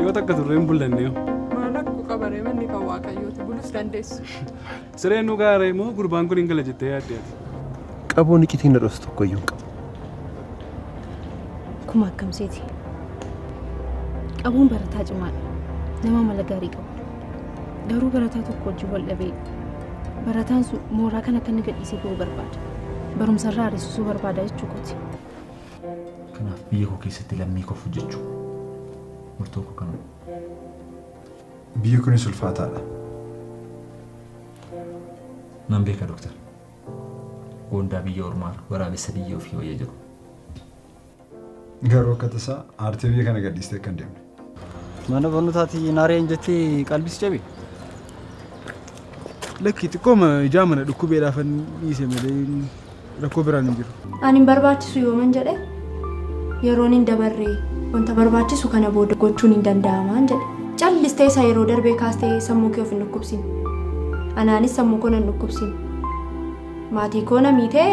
Yoo takka turre hin bullanne yoo. Maal akkoo qabaree manni kan waaqayyooti bulus dandeessu. Sireen nu gaaree moo gurbaan kun hin gala jettee yaadde ati? Qaboon iccitiin na dhoosu tokko iyyuu hin qabu. Kuma akkamseeti. Qabuun barataa cimaadha. Nama mala gaarii qabu. Garuu barataa tokko wajjin wal dhabee barataan sun mooraa kana akka inni gadhiisee ba'uu barbaada. Barumsarraa ariisisuu barbaada jechuu kooti. Kanaaf biyya koo keessatti lammii koof hojjechuu murtoo koo kanuma. Biyyi kunis ulfaataadha. Nan beeka Dooktar. Goondaa biyya ormaa waraabessa biyya ofii wayya jedhu. Garuu akka tasaa aartee biyya kana gadhiistee akka hin deemne. Mana barnootaatii naareen jettee qalbisi cabe. Lakki xiqqooma ijaa mana dhukkubeedhaaf dhiise malee rakkoo biraan hin jiru. Ani hin barbaachisu yooman jedhe yeroon hin dabarre wanta barbaachisu kana booda gochuun hin danda'amaan jedhe. Callistee isa yeroo darbee kaastee sammuu kee of hin dhukkubsin. Anaanis sammuu koo nan dhukkubsin. Maatii koo na miitee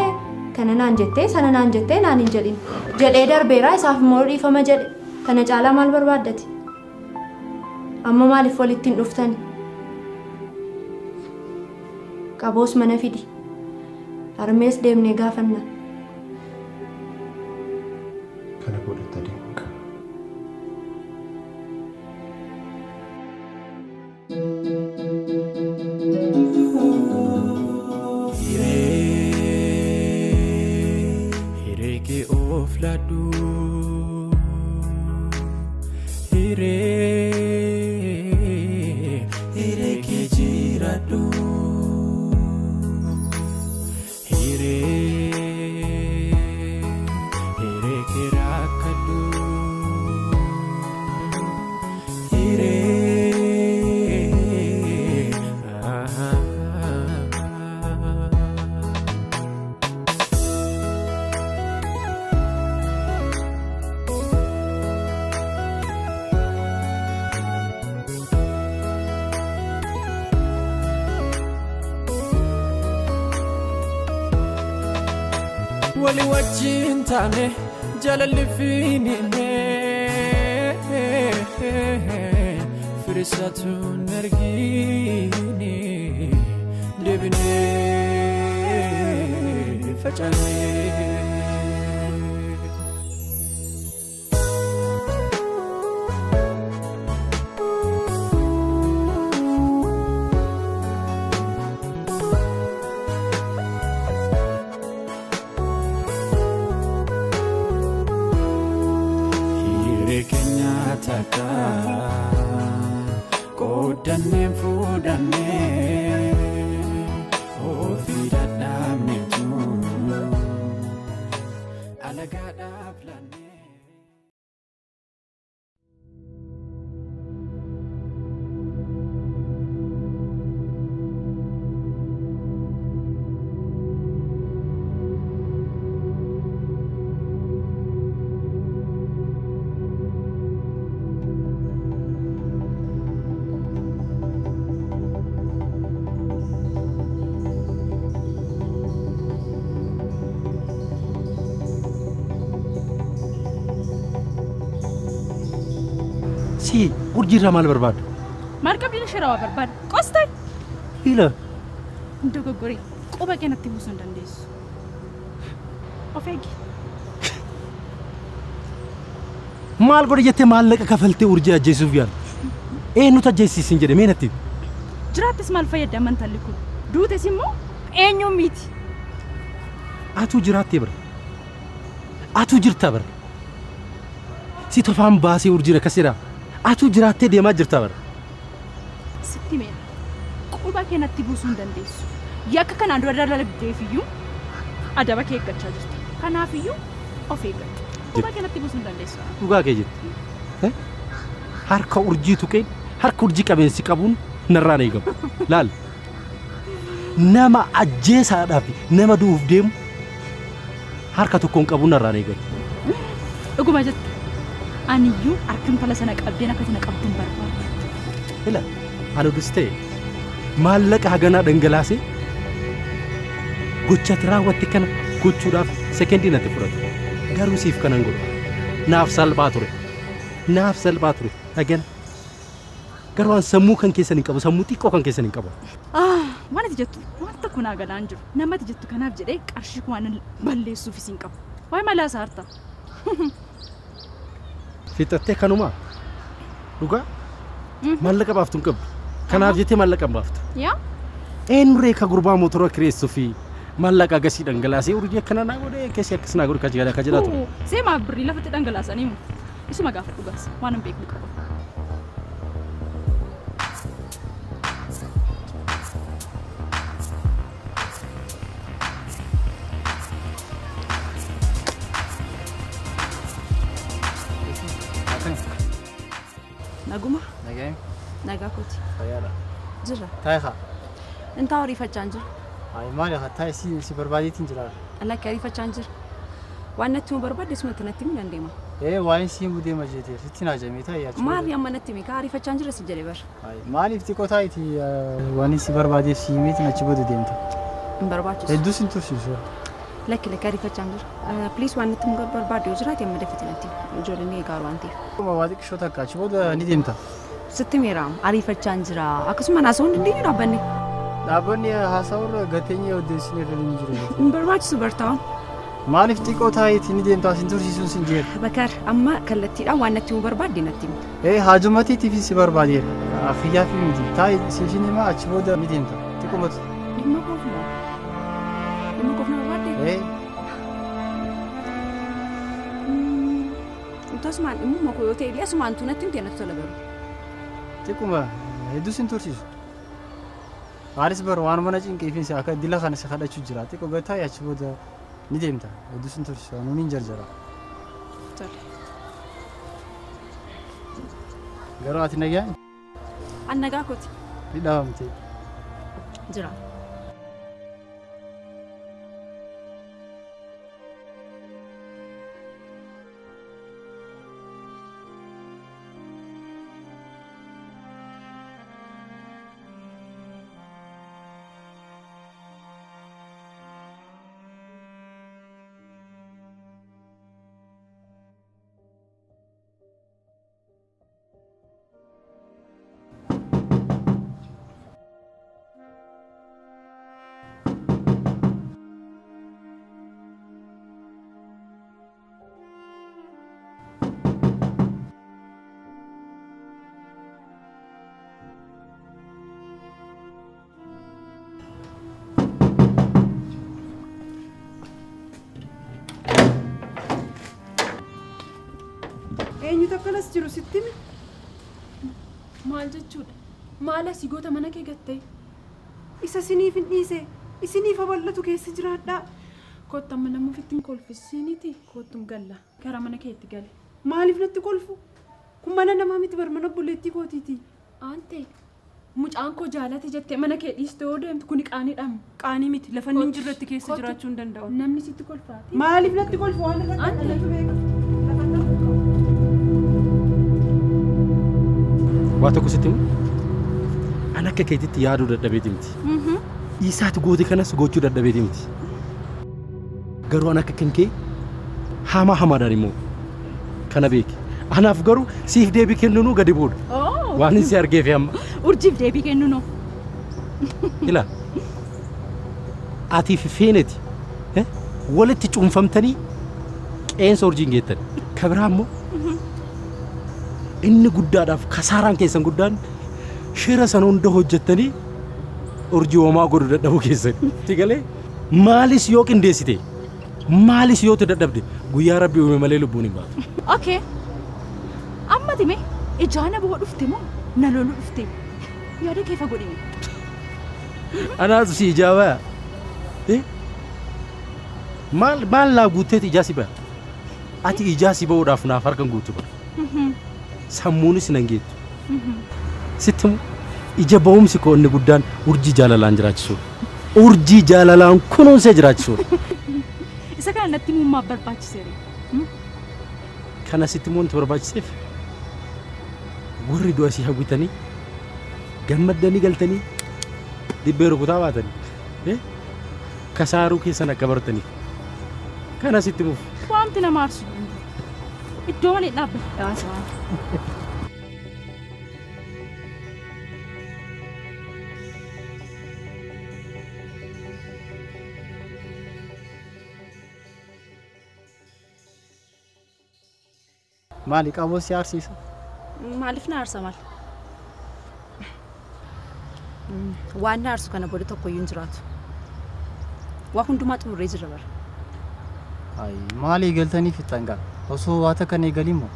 kana naan jettee sana naan jettee naan hin jedhin. Jedhee darbeeraa isaaf immoo dhiifama jedhe. Kana caalaa maal barbaaddati? Amma maaliif walitti hin dhuftani? Qaboos mana fidi. Harmees deemnee gaafanna. Kana boodatti adeemuu qaba. Hiree kee of laadhu. Hiree hiree kee jiraadhu. Hiree hiree kee rakkadhu. Hiree. Wali wajjin taane jaalalli fiinine firisaatu hin argine deebinee facaane. Hiree keenya takka qoodannee fuudhannee ofii dadhabneetu alagaadhaaf laannee. Si urjiirraa maal barbaadda? Maal qabdina shirawaa barbaada? Qostay! Ila Hin dogoggoree quba kee natti buusuu hin dandeessu. Of eegi. Maal godhe jettee maallaqa kafaltee urjii ajjeesuuf yaala? Eenyutu ajjeesisin jedhe mee natti himi? Jiraattis maal fayyada amantalli kun? Duutes immoo eenyuun miti? Atuu jiraattee bara. Atuu jirta bara. Si tofaan baasee urjiin akkas jedhaa. Atuu jiraattee deemaa jirta bara. Sitti meera. Quba kee natti buusuu hin dandeessu. Yakka kanaan dura dalagdeef iyyuu adaba kee eeggachaa jirta. Kanaaf iyyuu of eeggadhu. Quba kee natti buusuu hin dandeessu. Dhugaa kee jette. Harka urjii tuqee harka urjii qabeensi qabuun narraan eegamu. Laal. Nama ajjeesaadhaaf nama du'uuf deemu harka tokkoon qabuun narraan eegamu. Dhuguma jette. Ani iyyuu harka intala sana qabdeen akka sana qabduun barbaadu. Ila ani odus ta'e maallaqa haganaa dhangalaasee gocha ati raawwatte kana gochuudhaaf sekendii natti fudhatu. Garuu siif kanan godhu. Naaf salphaa ture. Naaf salphaa ture. Hagana. Garuu an sammuu kan keessan hin qabu, sammuu xiqqoo kan keessan hin qabu. Waan ati jettu waan tokko naa galaan jiru. Nama ati jettu kanaaf jedhee qarshii waan balleessuufis hin qabu. Waa'ee malaa isaa harta. Fixattee kanumaa? Dhugaa? Maallaqa baaftu hin qabdu. Kanaaf jettee maallaqa hin baaftu. Yaa? Eenyuree ka gurbaa motora kireessuu fi maallaqa agasii dhangalaasee urjii akkana naa godhee keessi akkas naa godhe ka jedhaa ture. Seemaaf birrii lafatti dhangalaasanii mu. Isuma gaafa dhugaas waan hin beeknu qaba. Naguma? Nagayim. Nagaa kooti. Fayyaadha. Jirra. Taayikaa. Intaa ariifachaa hin jiru. Ayi maali haa taayi si barbaadeetiin jira. Lakki ariifachaa hin jiru. Waan natti himuu barbaadde sumatti natti himuu dandeema. Ee waa'een si himuu deema jeetee sitti naa jamee taayi achi. Maali amma natti himi kaa ariifachaa hin jira si jedhe bara. Ayi maaliif xiqqoo taayitii waan si barbaadeef si himeetiin achi booda deemta. Hin barbaachisu. Hedduu sin tursiisu. Lakki lakki ariifachaa hin jiru. Please waan natti himuu barbaadde yoo jiraate amma dafite natti himi. Ijoolleen eegaa waan ta'eef. Waa xiqqishoo takka achi booda ni deemta. Sitti meera ariifachaa hin jira. Akkasuma haasa'uu hin dandeenyu dhaabbanne. Dhaabbanni haasa'urra gateenya odeessinee irra hin jiru. Hin barbaachisu bartaa'uun. Maaliif xiqqoo taayitii ni deemtaa sin tursiisuun sin jeera. Bakar amma kallattiidhaan waan natti himuu barbaadde natti himi. Ee haajumatiitiif si barbaadeera. Afiyyaa fi miti. Taayi siifin himaa achi booda ni deemta. Xiqqumatu. Dhimma koof moo? Dhimma koof na barbaadde? Ee. Utasumaan dhimmuma koo yoo ta'e illee asumaan tuu natti himte natti tola garuu. Xiqquma hedduu sin tursiisu. Anis bar waan mana cinqeefiinsi akka dila kana si kadhachuu jira. Xiqqoo gataa achi booda ni deemta. Hedduu sin tursiisu. Anuun hin jarjara. Tole. Garuu ati nagaa? An nagaa kooti. Ni dhaabamte. Jira. Eenyutu akkanas jiru sitti himi? Maal jechuudha? Maal asii goota mana kee gattee? Isa isiniif hin dhiise, isiniif babal'atu keessa jiraadhaa. Kottu amma nama ofitti hin kolfisiiniti kottuun galla gara mana keetti gale. Maaliif natti kolfu? Kun mana namaa miti bar mana obboleettii kootiiti. Aantee mucaan koo jaalate jettee mana kee dhiiste yoo deemtu kuni qaaniidhaam. Qaanii miti lafa inni hin jirretti keessa jiraachuu hin danda'u. Namni sitti kolfaati. Maaliif natti kolfu waan irratti dhalatu beeka. Waa tokko sitti himu? An akka keetitti yaaduu dadhabeeti miti. Isaati goote kanas gochuu dadhabeeti miti. Garuu an akka kan kee hamaa hamaadhaan immoo kana beeki. Anaaf garuu siif deebii kennuunuu gadi bu'uudha. Waan si argeef amma. Urjiif deebii kennuunoo. Ilaa ati fi feeneti walitti cuunfamtanii qeensa urjiin geettan. Ka biraa immoo inni guddaadhaaf kasaaraan keessan guddaan shira sana hunda hojjettanii urjii homaa godhu dadhabuu keessan. Itti galee maalis yoo qindeessite maalis yoo dadhabde guyyaa rabbi uume malee lubbuun hin baatu. Okay. Amma time ijaana bu'aa dhufte moo na loluu dhufte? Yaada kee fagoo dhimi. Anaatu si ijaa baya. Maal maal laa guutteeti ijaa si baya? Ati ijaa si ba'uudhaaf naaf harkan guutu bara. Sammuunis nan geettu. Sitti ija ba'umsi koo inni guddaan urjii jaalalaan jiraachisuudha. Urjii jaalalaan kunuunsee jiraachisuudha. Isa kana natti himuu barbaachiseera. Kana sitti himuu wanti barbaachiseef warri du'a si hawwitanii gammaddanii galtanii dibbee rukutaa baatanii kasaaruu keessan akka bartaniif kana sitti himuuf. Waanti nama aarsu iddoo malee dhaabbata. Maali qaboo si aarsiisa? Maaliif na aarsa maal? Waan na aarsu kana booda tokkoyyuu hin jiraatu. Waa hundumaa xumurree jirra bara. Ayi maali eegaltanii fixxan gaa? Osoo waa takka hin eegalin moo?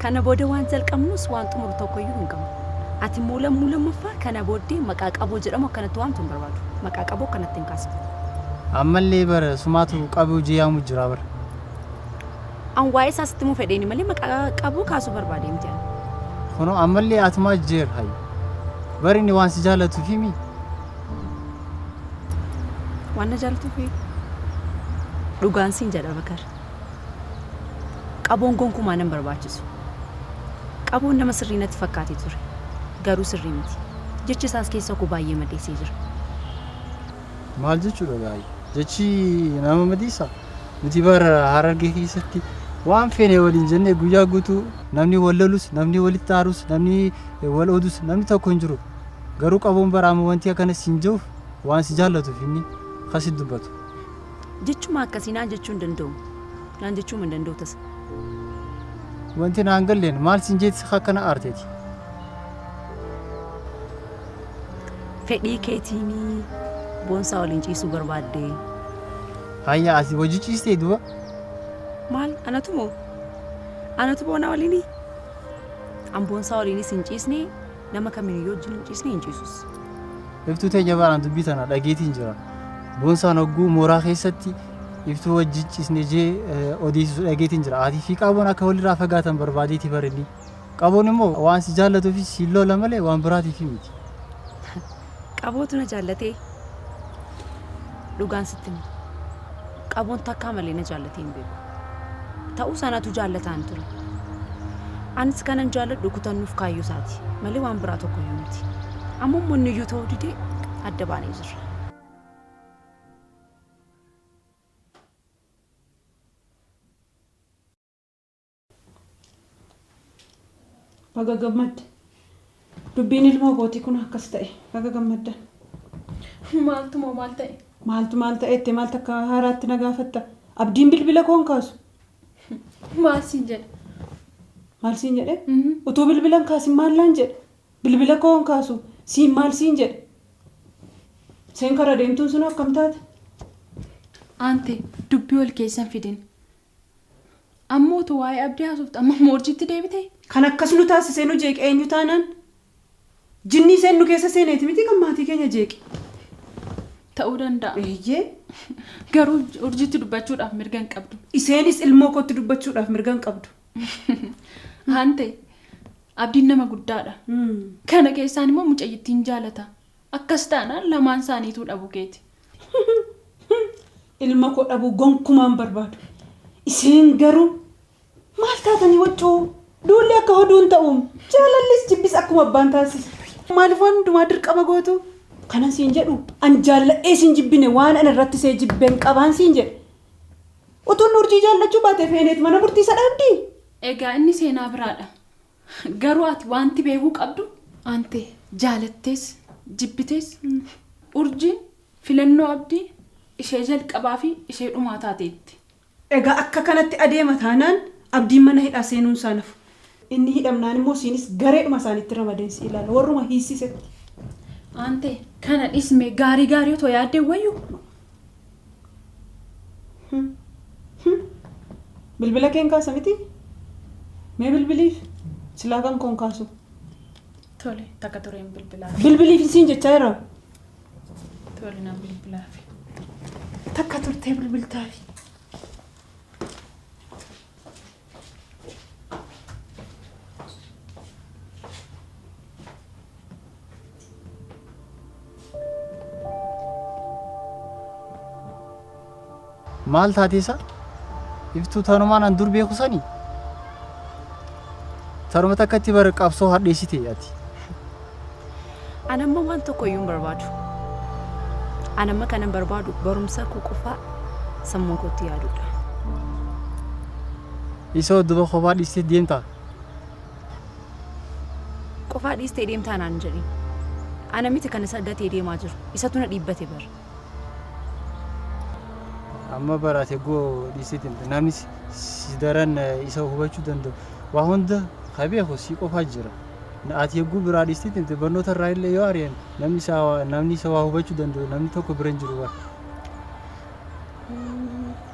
Kana booda waan jalqabnus waan xumuru tokkoyyuu hin qabnu. Ati immoo lammuu lammaffaa kana booddee maqaa qaboo jedhamu akkanatti waamtu hin barbaadu. Maqaa qaboo akkanatti hin kaasne. Ammallee bara sumaatu qabuu jeeyaamu jira bara. An waa'ee isaa sitti himuu fedheeni malee maqaa qabuu kaasuu barbaadee miti ani. Kunoo ammallee atumaa jeer hayi. Bari inni waan si jaallatuuf himi. Waan na jaallatuufi dhugaan siin jedha Bakar. Qaboon gonkumaa nan barbaachisu. Qaboon nama sirrii natti fakkaatee ture. Garuu sirrii miti. Jechi isaas keessa koo baay'ee madeessee jira. Maal jechuudha gaa'ii? Jechi nama madeessaa? Nuti bara Harargee keessatti waan feene waliin jennee guyyaa guutuu namni wal lolus, namni walitti aarus, namni wal oodus, namni tokko hin jiru. Garuu qaboon bara amma wanti akkana siin jiruuf waan si jaallatuuf inni akkasitti dubbatu. Jechuma akkasii naan jechuu hin danda'u. Naan jechuu hin danda'u tasa. Wanti naan galleen maal siin jeetti akkana aarteeti? Fedhii keetiinii boonsaa waliin ciisuu barbaadde. Hayya asii wajji ciistee duba. Maal anatu moo? Anatu boonaa waliinii? An boonsaa waliinis hin ciisne nama kamiiniyyuu wajjin hin ciisne hin ciisus. Iftuu teenya baraan dubbii tana dhageetiin jira. Boonsaan hogguu mooraa keessatti iftuu wajji ciisne jee odeessisu dhageetiin jira. Atii fi qaboon akka walirraa fagaatan barbaadeeti barinni. Qaboon immoo waan si jaallatuuf si lola malee waan biraatiif miti. Qabootu na jaallatee dhugaan sitti hima. Qaboon takkaa malee na jaallatee hin beeku. Ta'uu sanatu jaallataan ture. Anis kanan jaalladhu kutannuuf kaayyoo isaati malee waan biraa tokko iyyuu miti. Amma immoo inni iyyuu ta'uu didee adda baanee jirra. Baga gammadde. Dubbiin ilmoo kootii kun akkas ta'e. Baga gammaddan. Maaltu moo maal ta'e? Maaltu maal ta'etti maal takka haaraatti na gaafatta? Abdiin bilbila koon kaasu. Maal siin jedhe? Maal siin jedhe? Utuu bilbilan kaasin maal laan jedhe? Bilbila koon kaasu siin maal siin jedhe? Seen karaa deemtuun sun akkam taate? Aante dubbii wal keessan fidin. Amma utuu waa'ee abdii haasoftu amma moorjiitti deebite? Kan akkas nu taasisee nu jeeqe eenyu taanaan? Jinni isheen nu keessa seeneeti miti kan maatii keenya jeeqe. Ta'uu danda'a. Eeyyee. Garuu urjiitti dubbachuudhaaf mirga hin qabdu. Isheenis ilmoo kootti dubbachuudhaaf mirga hin qabdu. Aante abdiin nama guddaadha. Kana keessaan immoo mucayyittiin jaalata. Akkas taanaan lamaan isaaniituu dhabu keeti. Ilma koo dhabuu gonkumaan barbaadu. Isheen garuu maal taatanii waccuu? Duulli akka hoduu hin ta'u. Jaalallis jibbis akkuma abbaan taasisa. Maaliif waan hundumaa dirqama gootu? Kanan siin jedhu an jaalladhee siin jibbine waan an irratti see jibbeen qabaan siin jedhe. Utuun urjii jaallachuu baate feeneet mana murtii isa dhaabdii? Egaa inni seenaa biraadha. Garuu ati wanti beekuu qabdu aante jaalattees jibbitees urjiin filannoo abdii ishee jalqabaa fi ishee dhumaa taateetti. Egaa akka kanatti adeema taanaan abdiin mana hidhaa seenuun isaa nafu. Inni hidhamnaan immoo siinis gareedhuma isaanitti ramadeen si ilaala warruma hiisisetti. Aante kana dhisme gaarii gaarii otoo yaaddee wayyu. Bilbila keen kaasa miti? Mee bilbiliif? Silaa kan koon kaasu. Tole takka tureen bilbilaaf. Bilbiliif siin jechaa jira. Tole naan bilbilaaf. Takka turtee bilbiltaafi. Maal taatee isaa? Iftuu tanumaan an dur beeku sanii? Taruma takkatti bara qabsoo hadheessite ati. An amma waan tokko iyyuu hin barbaadu. An amma kanan barbaadu barumsa koo qofaa sammuu kootti yaaduudha. Isoo duba kophaa dhiistee deemtaa? Qofaa dhiistee deemtaa naan jedhin. Ana miti kan isa gatee deemaa jiru. Isatu na dhiibbate bara. Amma baraate goo dhiiseetiin namni si daran isa hubachuu danda'u. Waa hunda beeku si qofaa jira. Ati eeguu biraa dhiisteetiin barnoota irraa illee yoo ari'an namni isa waa hubachuu danda'u namni tokko bira hin jiru bara.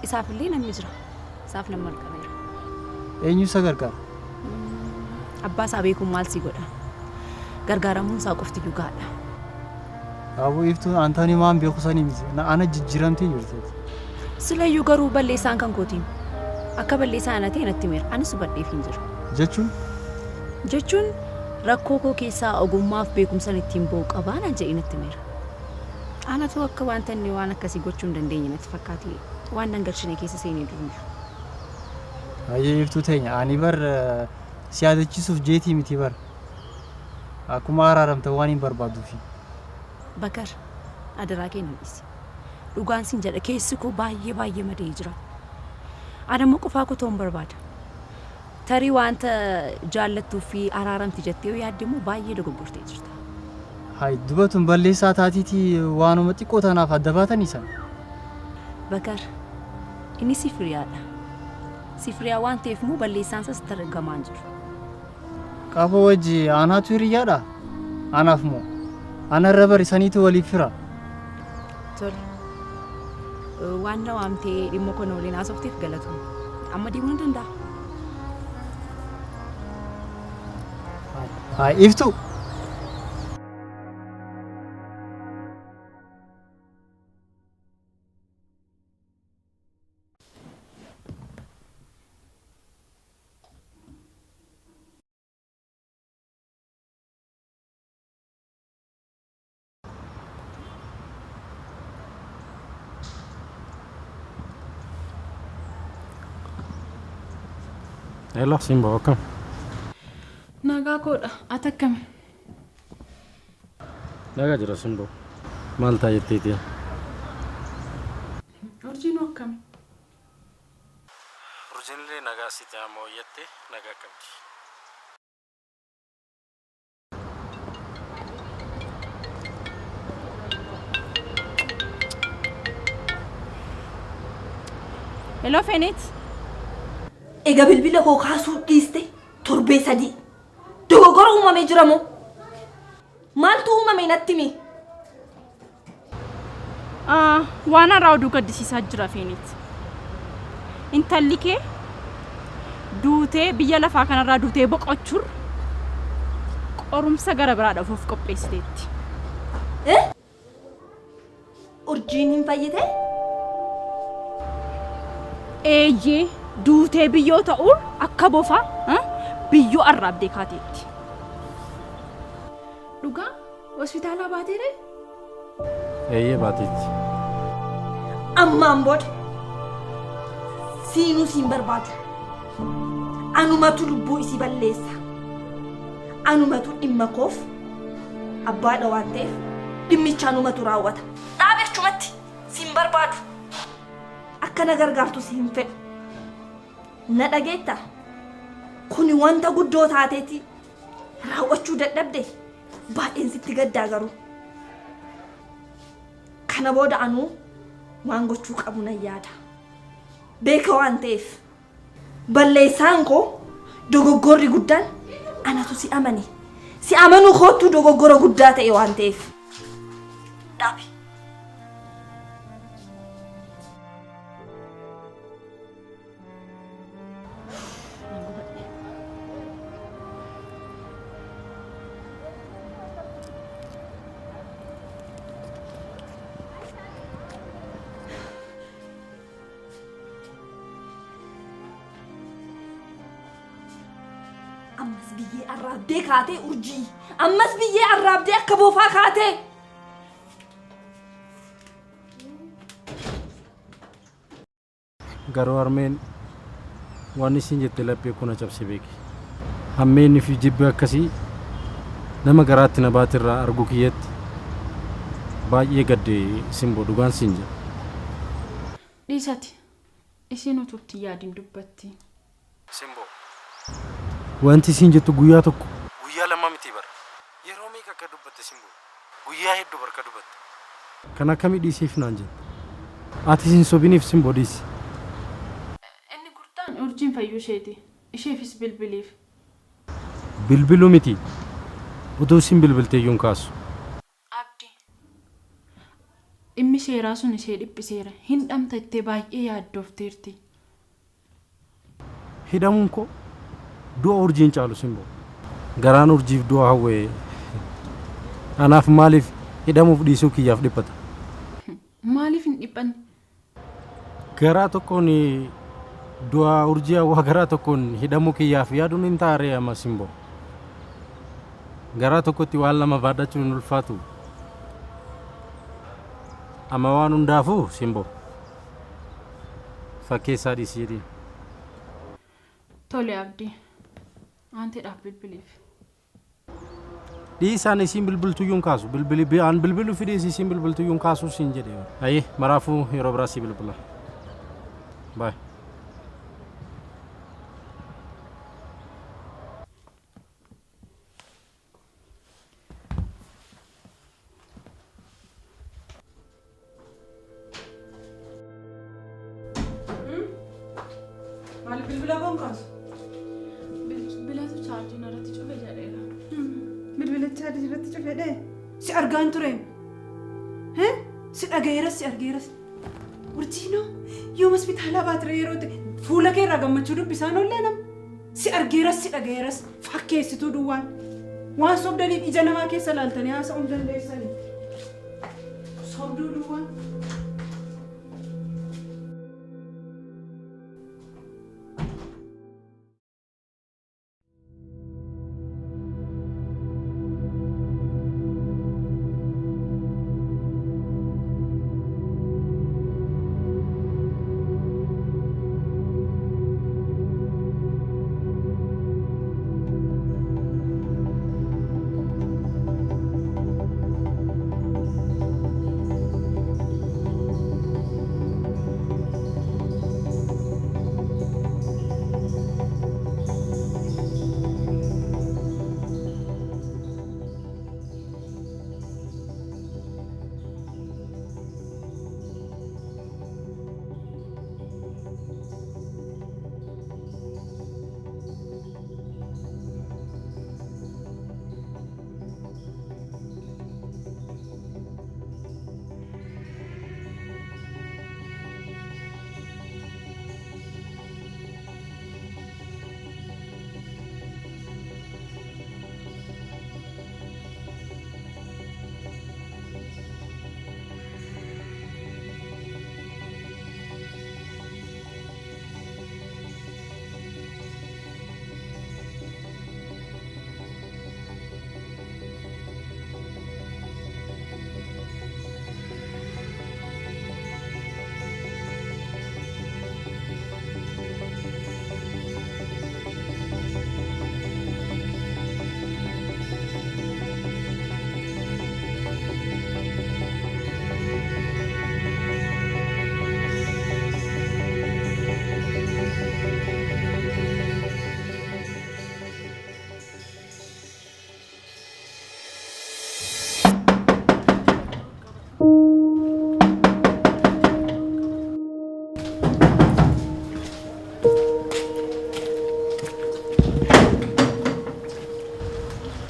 Isaaf illee namni jira. Isaaf nama argameera. Eenyu isa gargaara? Abbaa isaa beekuun maal si godha? Gargaaramuun isaa qofti dhugaadha. Aboo iftuun Antoonii maan beeku sanii miti. Ana jijjiiramtee jirti. Silayyuu garuu balleessaan kan kootiin. Akka balleessaan ana ta'e natti himeera. Anis hubadheef hin jiru. Jechuun? Jechuun rakkoo koo keessaa ogummaaf beekumsan ittiin ba'u qabaa naan jedhee natti himeera. Anatu akka wanta inni waan akkasii gochuu hin dandeenye natti fakkaate waan nan galchine keessa seenee duruyyuu. Hayyee iftuu teenya ani bar si yaadachiisuuf jeetii miti bar. Akkuma araaramte waan hin barbaaduufi. Bakar adaraa kee nan dhiisi. Dhugaan siin jedha keessi koo baay'ee baay'ee madee jira. Ani immoo qofaa koo ta'uun barbaada. Tarii wanta jaallattuu fi araaramti jettee yoo yaadde immoo baay'ee dogoggortee jirta. Hay dubatun balleessaa taatiitii waanuma xiqqoo tanaaf adda baatanii sana. Bakar inni si firiyaadha. Si firiyaa waan ta'eef immoo balleessaan isaas itti argamaa hin jiru. Qafa wajji anaatu hiriyyaadha? Anaaf moo? Ana irra bari saniitu waliif fira. Tole. Waan na waamtee dhimma kana waliin haasofteef galatooma. Amma deemuu ni danda'a. Hay iftu. Hello, Simba, welcome. Nagaa koodha. Ati akkami? Nagaa jira Simbo. Maal ta'a jetteeti? Urjiin hoo akkami? Urjiin illee nagaa sitti amma hojjette nagaa qabdi. Hello Fenit. Egaa bilbila koo kaasuu dhiiste torbee sadii. Dogoggora uumamee jira moo? Maaltu uumame natti himi? Waan haaraa oduu gaddisiisaa jira Fenit. Intalli kee duutee biyya lafaa kanarraa duutee boqochuur qorumsa gara biraa dhafuuf qopheessiteetti. Urjiin hin fayyite? Eeyyee duutee biyyoo ta'uun akka bofaa biyyoo arraabdee kaateetti. Dhugaa hospitaalaa baateere? Eeyyee baateetti. Ammaan booda siinuu siin barbaadu. Anumatu lubbuu isii balleessa. Anumatu dhimma koof abbaadha waan ta'eef dhimmicha anumatu raawwata. Dhaabe achumatti siin barbaadu. Akkana gargaartu si hin fedhu. Na dhageetta? Kuni wanta guddoo taateeti raawwachuu dadhabde baay'een sitti gaddaa garuu. Kana booda anuu waan gochuu qabu nan yaada. Beeka waan ta'eef balleessaan koo dogoggorri guddaan anatu si amane. Si amanuu kootu dogoggora guddaa ta'e waan ta'eef. Dhaabi. Ammas biyyee arraabdee kaatee urjii. Ammas biyyee arraabdee akka boofaa kaatee. Garuu harmeen waan isin jette laphee kun cabse beeki. Hammeenni fi jibbi akkasii nama garaatti na baatirraa arguu kiyyatti baay'ee gadde Simbo dhugaan siin jedha. Dhiisati. Isiin utuutti yaadin dubbatti. Simbo. Wanti isin jettu guyyaa tokko guyyaa lama miti bara. Yeroo meeqa akka dubbatte Simbo? Guyyaa hedduu barka dubbatte. Kan akkamii dhiiseef naan jette? Ati sin sobiniif sin bodhiisi. Inni guddaan urjiin fayyuu isheeti. Isheefis bilbiliif. Bilbiluu miti. Utuu sin bilbiltee iyyuu hin kaasu. Abdii. Dhimmi seeraa sun ishee dhiphiseera. Hin dhamta ittee baay'ee yaaddoofteerti. Hidhamuun koo du'a urjiin caalu sin bo'u. Garaan urjiif du'a hawwee anaaf maaliif hidhamuuf dhiisuu kiyyaaf dhiphata. Maaliif hin dhiphanne? Garaa tokkoon du'a urjii hawwaa garaa tokkoon hidhamuu kiyyaaf yaaduun hin taaree amma sin bo'u. Garaa tokkotti waan lama baadhachuun hin ulfaatu. Amma waan hundaafuu sin bo'u. Fakkeessaa dhiisi jedhiin. Tole Abdii. Aanteedhaaf bilbiliif. Dhiisaan isiin bilbiltuyyuu hin kaasu. Bilbili an bilbiluu fi dhiisi isiin bilbiltuyyuu hin kaasu siin jedhe. Ayi maraafuu yeroo biraa si bilbila. Baay. Maaliif bilbila koo hin kaasu? Bilbilatu chaarjiin irratti cufe jedheera. Bilbila chaarjii irratti cufedhe. Si argaan tureen. Si dhagayeeras si argeeras. Urjiinoo yoom hospitaalaa baatire yeroo ta'e fuula kee irraa gammachuu dubbisaan oollee nama. Si argeeras si dhagayeeras fakkeessituu duwwaan. Waan sobdaniif ija namaa keessa laaltanii haasa'uu hin dandeessanii. Sobduu duwwaan.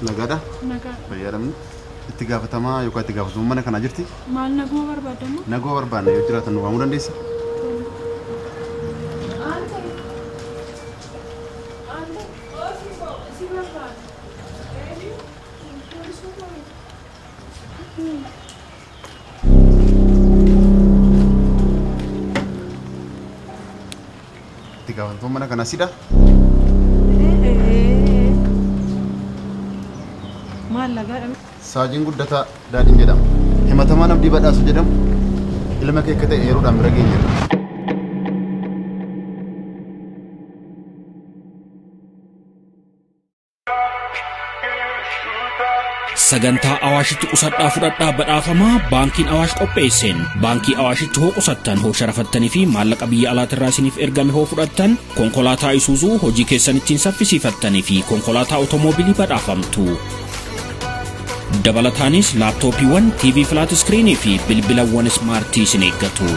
Nagaadha? Nagaa. Fayyadamni itti gaafatamaa yookaan itti gaafatamummaa mana kanaa jirti? Maal naguma barbaadamu? Naguma barbaanna yoo jiraatan nu waamuu dandeessa? Aantee. Aantee. Si barbaada. Itti gaafatamummaa mana kanaa sidha? Maal nagaadha? Saajiin Guddataa Daadhiin jedhama. Himatamaan Abdii Badhaasu jedhamu ilma kee akka ta'e yeroodhaan bira geenyeerra. Sagantaa Awaashitti qusadhaa fudhadhaa badhaafamaa baankiin Awaash qopheesseen baankii Awaashitti hoo qusattan hoo sharafattanii fi maallaqa biyya alaatirraa isiniif ergame hoo fudhattan konkolaataa Isuuzuu hojii keessan ittiin saffisiifattanii fi konkolaataa otomoobilii badhaafamtu. Dabalataanis laaptooppiiwwan, TV flat screenii fi bilbilawwan ismaartii isin eeggatu.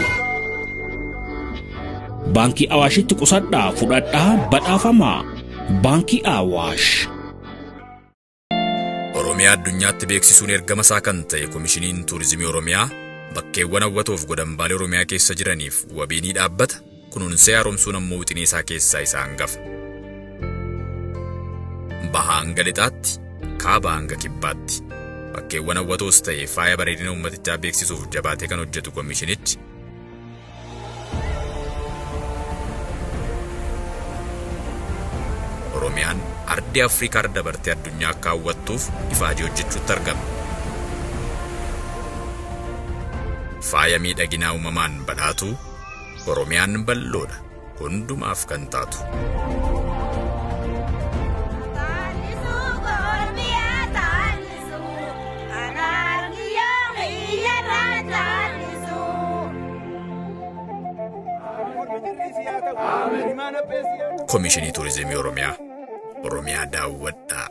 Baankii Awaashitti qusadhaa fudhadhaa badhaafamaa. Baankii Awaash. Oromiyaa addunyaatti beeksisuun ergama isaa kan ta'e Komishiniin Tuurizimii Oromiyaa bakkeewwan hawwatoof godambaalee Oromiyaa keessa jiraniif wabii ni dhaabbata. Kunuunsee haaromsuun ammoo wixinee isaa keessaa isa hangafa. Bahaa hanga lixaatti, kaabaa hanga kibbaatti. Bakkeewwan hawwatoos ta'e faaya bareedina uummatichaa beeksisuuf jabaatee kan hojjetu komishinichi Oromiyaan ardii Afrikaa irra dabartee addunyaa akka hawwattuuf ifaajee hojjechuutti argama. Faaya miidhaginaa uumamaan badhaatu Oromiyaan bal'oodha hundumaaf kan taatu. Komishinii Turizimii Oromiyaa. Oromiyaa daawwadhaa.